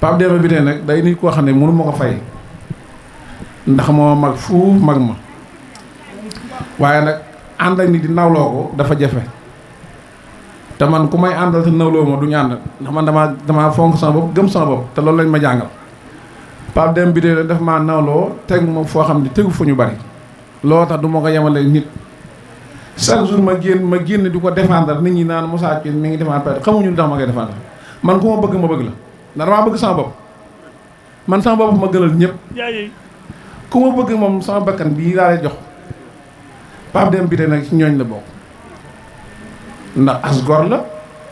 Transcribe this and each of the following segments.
Pape Demba bi tey nag day nit koo xam ne mënu ma ko fay ndax moo mag fuuf mag ma waaye nag ànd ak nit di nawloo ko dafa jafe te man ku may àndal te nawloo ma duñu ànd ndax man damaa fonk sama bopp gëm sama bopp te loolu lañ ma jàngal Pape Demba bi tey daf maa nawloo teg ma foo xam ne tegu fu ñu bari loo tax du ma ko yemale nit chaque jour ma génn di ko défendre nit ñi naan Moussa Thioune mi ngi défendre xamuñu lu tax ma koy défendre man ku ma bëgg la ndax damaa bëgg sama bopp man sama bopp ma gënal ñëpp ku ma bëgg moom sama bakkan bii laa lay jox Pape Demba bi tey nag ci ñooñ la bokk ndax as gor la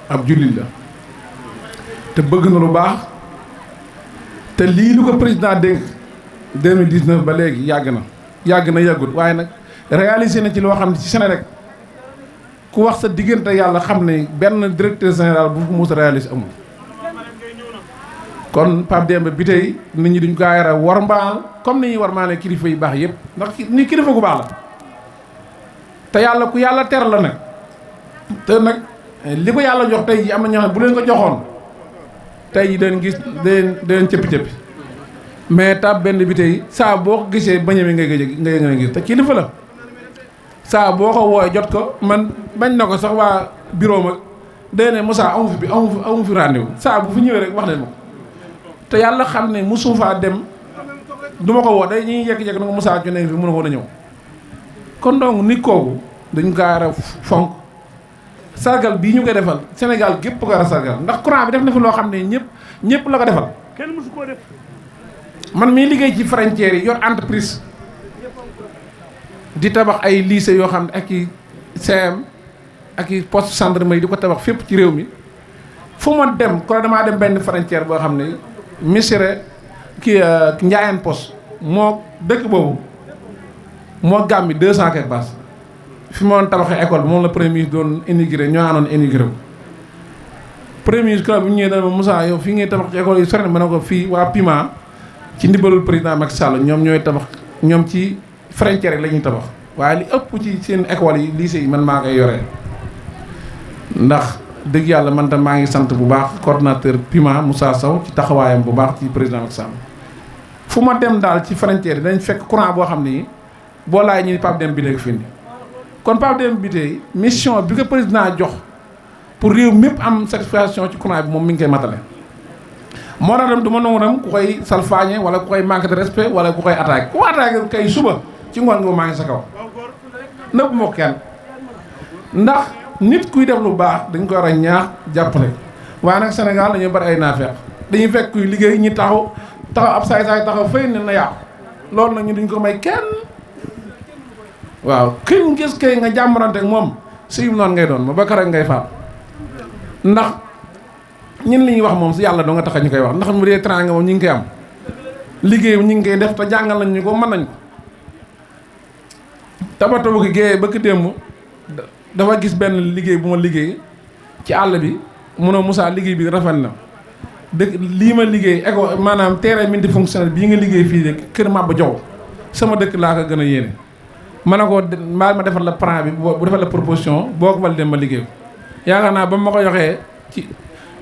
ab jullit la te bëgg na lu baax te lii lu ko président dénk 2019 ba léegi yàggut waaye nag réalisé na ci loo xam ne ci Sénégal rek ku wax sa diggante yàlla xam ne benn directeur général bu fu mus a réalisé amul kon Pape Demba bi tey nit ñi duñ ko yara war mbaal comme ni ñuy war maale kilifa yu baax yëpp ndax ni kilifa gu baax la te yàlla ku yàlla ter la nag te nag li ko yàlla jox tey ji am na ñoo xam bu leen ko joxoon tey ji dañ gis dañ cëppi-cëppi mais Pape Demba bi tey saa boo ko gisee bañëwee ngay gis te kilifa la saa boo ko wooy jot ko man bañ na ko sax waa bureau mag day ne Moussa amu fi rendez-vous saa bu fi ñëwee rek wax leen ma ko te yàlla xam ne musu faa dem du ma ko woo day ñuy yekk-yekk na ko Moussa Thioune fi mën a ko a ñëw kon donc nit kooku dañ ko war a fonk sargal bii ñu koy defal Sénégal gépp ko war a sargal ndax courant bi def na fi loo xam ne ñëpp la ko defal kenn musu koo def man mii liggéey ci frontières yi yor entreprise di tabax ay lycée yoo xam ne ak i CM ak i poste gendarmerie di ko tabax fépp ci réew mi fu ma dem ko damaa dem benn frontière boo xam ne Missirah Ndiayène Poste moo dëkk boobu moo gàmmi 200 quelque base fi ma doon tabaxee école bi moom la premier ministre doon inauguré ñoo àndoon inauguré ko premier ministre bi ñu ñëwee dama Moussa yow fii ngay tabax ci école yi sori na ma ne ko fii waa PIMA ci ndimbalul président Macky Sall ñoom ñooy tabax ñoom ci frontière yi la ñuy tabax waaye li ëpp ci seen école yi lycée yi man maa koy yoree ndax dëgg yàlla man tam maa ngi sant bu baax coordonnateur PIMA Moussa Sow ci taxawaayam bu baax ci président Macky Sall fu ma dem daal ci frontière yi dañ fekk courant boo xam ni boo laay ñu Pape Demba bi léegi fi indi kon Pape Demba bi tey mission bi ko président jox pour réew mépp am satisfaction ci courant bi moom mi ngi koy matale moo tax dem du ma nangu dem ku koy salfaañe wala ku koy manque de respect wala ku koy attaqué ku attaqué kay suba ci ngoon nga maa ngi sa kaw nëbb moo kenn ndax nit kuy def lu baax dañ ko war a ñaax jàppale waaye nag Sénégal dañoo bari ay naafeq dañuy fekk kuy liggéey ñi taxaw ab saay-saay taxaw fay ne na yàqu loolu nag ñu duñ ko may kenn waaw kiñ gis kay nga jàmmarante ak moom siyum noonu ngay doon ma ba kara ngay faat ndax ñun li ñuy wax moom si yàlla doo nga tax ñu koy wax ndax mu dee teraanga moom ñu ngi koy am liggéey ñu ngi koy def te jàngal nañ ñu ko mën nañ ko tabatabu ki géeyee bëkk démb dafa gis benn liggéey bu ma liggéey ci àll bi mu ne Moussa liggéey bi rafet na dëkk lii ma liggéey école maanaam terrain multifonctionnel bii nga liggéey fii de kër Maba Jaw sama dëkk laa ko gën a yéene ma ne ko mbaal ma defal la plan bi bu defal la proposition boo ko validé ma liggéey ko yaakaar naa ba ma ko joxee ci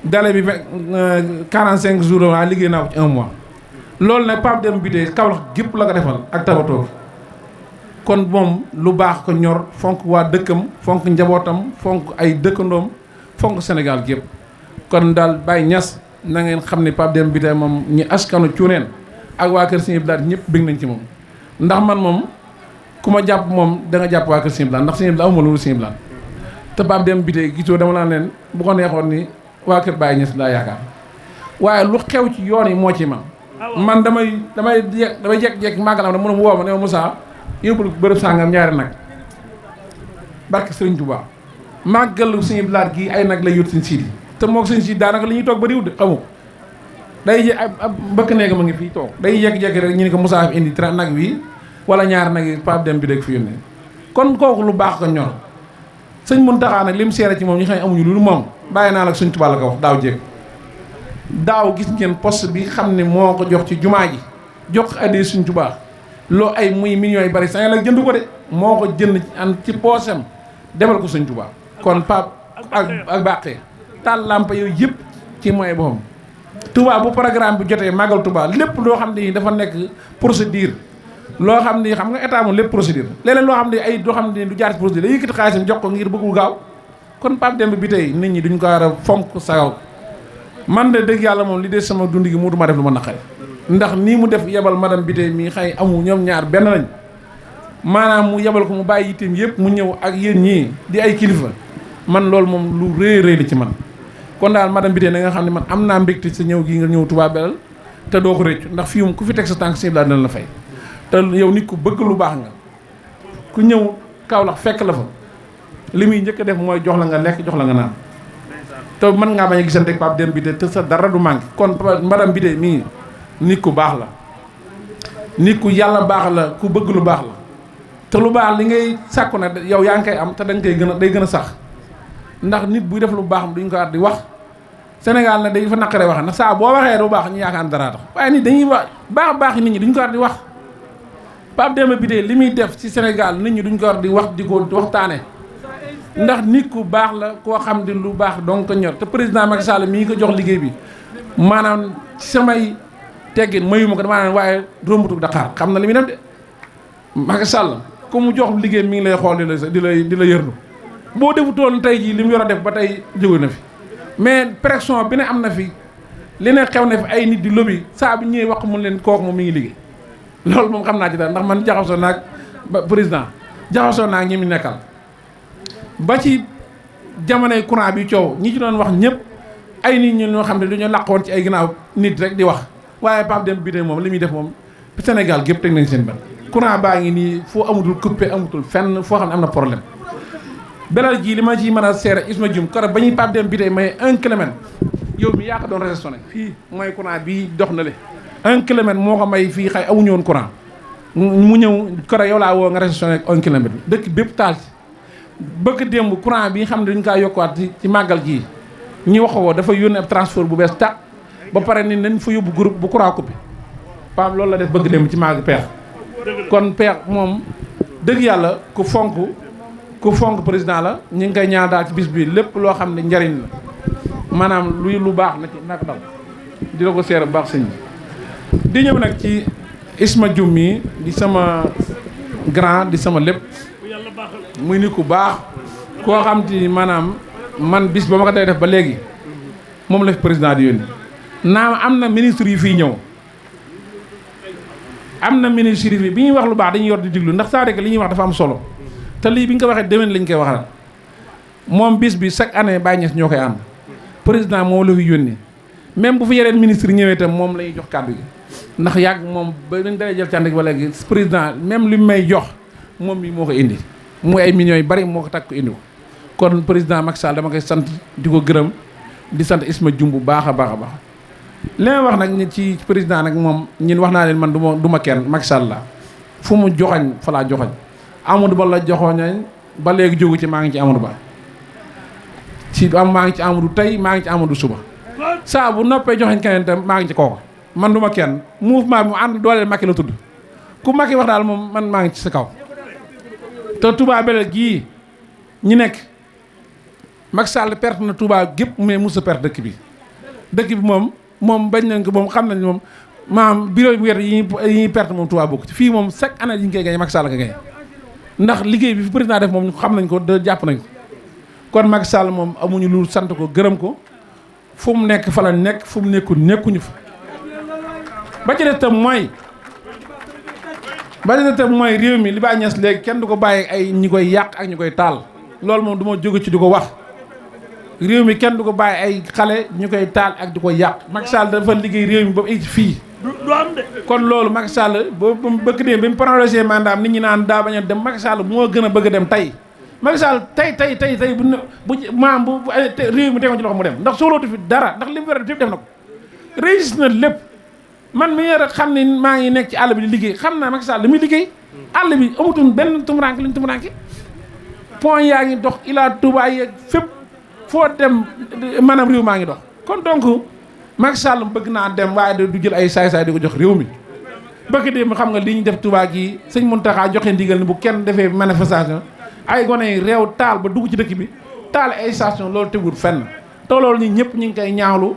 délai bi 45 jours waa liggéey naa ko ci 1 mois loolu nag Pape Demba bi tey Kaolack gépp la ko defal ak tabatoo kon moom lu baax ko ñor fonk waa dëkkam fonk njabootam fonk ay dëkkandoom fonk Sénégal gépp kon daal Baye Niass na ngeen xam ne Pape Demba bi tey moom ñi askanu cuuneen ak waa kër Sëñ Blaat ñëpp bëgg nañ ci moom ndax man moom ku ma jàpp moom da nga jàpp waa kër Sëñ Blaat ndax Sëñ Blaat amuma loolu Sëñ Blaat te Pape Demba bi tey gisoo dama naan leen bu ko neexoon ni waa kër Baye Niass laa yaakaar waaye lu xew ci yoon yi moo ci man damay jekk-jekk màggalam da mënum woo ma ne ma Moussa yóbbul bërëb sàngam ñaari nag barke Sëriñ Tuubaa màggalu Sëñ Blaat gi ay nag lay yót Sëñ Sidi te moo ko Sëñ Sidi daanaka li ñuy toog ba diw de xamu ko day ab mbëkk neega ma ngi fii toog day jekk-jekk rek ñu ne ko Moussa fi indi tra nag wi wala ñaari nag yi Pape Demba bi dégg fi yónnee kon kooku lu baax ko ñor sëñ Muntaxa nag li mu seere ci moom ñi xam ne amuñu lu moom bàyyi naa la Sëñ Tuubaa la ko wax daaw jéeg daaw gis ngeen poste bi xam ne moo ko jox ci jumaa ji jox addee Sëñ Tuubaa loo ay muy millions yi bari sañ la jënd ko de moo ko jënd ci poosam defal ko Sëñ Tuubaa kon Pape ak bàqee taal lampa yooyu yëpp ci moyen boppam Touba bu programme bi jotee màggal Touba lépp loo xam ne dafa nekk procédure loo xam ni xam nga état moom lépp procédure leneen loo xam ne ay doo xam ne du jaar ci procédure day yëkkati xaalisam jox ko ngir bëggul gaaw kon Pape Demba bi tey nit ñi duñ ko war a fonk sagal man de dëgg yàlla moom li des sama dund gi mu duma def lu ma naqari ndax nii mu def yebal madame bi tey mii xëy amu ñoom ñaar benn lañ maanaam mu yebal ko mu bàyyi yitteem yëpp mu ñëw ak yéen ñii di ay kilifa man loolu moom lu rëy rëy la ci man kon daal madame bi tey na nga xam ne man am naa mbégte sa ñëw gii nga ñëw Touba Belel te doo ko réccu ndax fii moom ku fi teg sa tànk si dina la fay te yow nit ku bëgg lu baax nga ku ñëw Kaolack fekk la fa li muy njëkk a def mooy jox la nga lekk jox la nga naan te mën ngaa bañ a gisante ak Pape Demba bi te sa dara du manqué kon madame bi tey mii nit ku baax la nit ku yàlla baax la ku bëgg lu baax la te lu baax li ngay sàkku na yow yaa ngi koy am te da nga koy gën a day gën a sax ndax nit buy def lu baax duñ ko war di wax Sénégal nag dañ fa naqaree wax ndax saa boo waxee lu baax ñu yaakaar dara tax waaye nit dañuy wax baax nit ñi duñ ko war di wax Pape Demba bi tey li muy def ci Sénégal nit ñi duñ ko war di wax di ko waxtaane ndax nit ku baax la koo xam di lu baax donc ko ñor te président Macky Sall mii ko jox liggéey bi maanaam ci samay teggin mayuma ko damaa naan waaye rombutu Dakar xam na li muy def de Macky Sall ku mu jox liggéey mi ngi lay xool di la yërlu boo defutoon tey jii li mu yor a def ba tey jóge na fi mais pression bi ne am na fi li ne xew na fi ay nit di lobby saa bi ñëwee wax mun leen kooku moom mi ngi liggéey loolu moom xam naa ci dara ndax man jaxasoo naag ba président jaxasoo naag ñi mu nekkal ba ci jamonoy courant bi coow ñi ci doon wax ñëpp ay nit ñi ñoo xam ne dañoo làqoon ci ay ginnaaw nit rek di wax waaye Pape Demba bi tey moom li muy def moom Sénégal gépp teg nañ seen bët courant baa ngi nii foo amatul coupé amatul fenn foo xam ne am na problème Belel jii li ma ci mën a seere Isma Dioum koro ba ñuy Pape Demba bi tey may 1 kilomètre yow mi yaa ko doon réceptionné fii mooy courant bii dox na le 1 kilomètre moo ko may fii xay amuñu woon courant mu ñëw koro yow laa woo nga réceptionné 1 kilomètre dëkk bépp taal ci bëgg démb courant bi xam ne dañu kaa yokkuwaat ci màggal gii ñi wax ko dafa yónnee ab transport bu bees tàq ba pare ni nañ fa yóbbu groupe bu courant coupé Pape loolu la def bëgg démb ci màgg peex kon peex moom dëgg yàlla ku fonk président la ñu ngi koy ñaan daal ci bis bi lépp loo xam ne njariñ la maanaam lu baax na ci naka dal di la ko seere bu baax sëñ bi di ñëw nag ci Isma Dioum mi di sama grand di sama lépp muy nit ku baax koo xam te maanaam man bis ba ma ko day def ba léegi moom la fi président di yónni naam am na ministre yu fii ñëw am na ministre yi fii bi ñuy wax lu baax dañuy yor di diglu ndax saa rek li ñuy wax dafa am solo te lii bi nga ko waxee déwén lañ koy waxal moom bis bi chaque année Baye Niass ñoo koy ànd président moo la fi yónni même bu fi yeneen ministre ñëwee itam moom la ñuy jox kàddu gi ndax yàgg moom ba dañ dalee jël cànd gi ba léegi président même li may jox moom mi moo ko indi muy ay millions yu bari moo ko takk ko indi ko kon président Macky Sall dama koy sant di ko gërëm di sant Isma Dioum bu baax a baax a baax li may wax nag ni ci président nag moom ñun wax naa leen man du ma kenn Macky Sall la fu mu joxañ fa laa joxañ Amadou Ba la joxoñañ ba léegi jógu ci maa ngi ci Amadou Ba maa ngi ci Amadou tey maa ngi ci Amadou suba saa bu noppee joxañ keneen tam maa ngi ci kooku man du ma kenn mouvement bi mu ànd dooleel Macky la tudd ku Macky wax daal moom man maa ngi ci sa kaw te Touba Belel gii ñi nekk Macky Sall perte na Touba gépp mais mos a perte dëkk bi moom bañ nañ ko moom xam nañ moom maam bureau bu wér yi ñuy perte moom Touba bokk ci fii moom chaque année yi ñu koy gañe Macky Sall ko gañe ndax liggéey bi fi président def moom xam nañ ko de jàpp nañ ko kon Macky Sall moom amuñu lu sant ko gërëm ko fu mu nekk fa la nekk fu mu nekkul nekkuñu fa ba ci des tam mooy réew mi li Baye Niass léegi kenn du ko bàyyi ay ñi koy yàq ak ñi koy taal loolu moom du ma jóge ci di ko wax réew mi kenn du ko bàyyi ay xale ñu koy taal ak di ko yàq Macky Sall dafa liggéey réew mi ba ay fii du am de kon loolu Macky Sall boobu bëgg dee bi mu prolongé mandat nit ñi naan daa bañ a dem Macky Sall moo gën a bëgg a dem tey Macky Sall tey bu maam bu réew mi tegoon ci loxo mu dem ndax soolootu fi dara ndax li mu war a def na ko réussir na lépp man mi rek xam ne maa ngi nekk ci àll bi di liggéey xam naa Macky Sall li muy liggéey àll bi amutum benn tumuranke li ñu tumuranke point yaa ngi dox ilaa Touba yeeg fépp foo dem maanaam réew maa ngi dox kon donc Macky Sall bëgg naa dem waaye du jël ay saay-saay di ko jox réew mi bëgg dem xam nga li ñu def Touba gi sëñ Mountakha joxe ndigal ni bu kenn defee manifestation ay gone yi réew taal ba dugg ci dëkk bi taal ay station loolu tegul fenn te loolu ñi ñëpp ñu ngi koy ñaawlu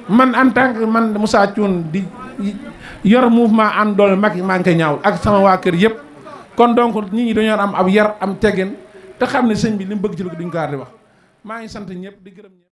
man en tant que man Moussa Thioune di yor mouvement ànd doole mag yi maa ngi koy ñaawul ak sama waa kër yëpp. kon donc nit ñi dañoo am ab yar am teggin te xam ne sëñ bi li mu bëgg ci lu duñ ko di wax maa ngi sant ñëpp di gërëm ñëpp.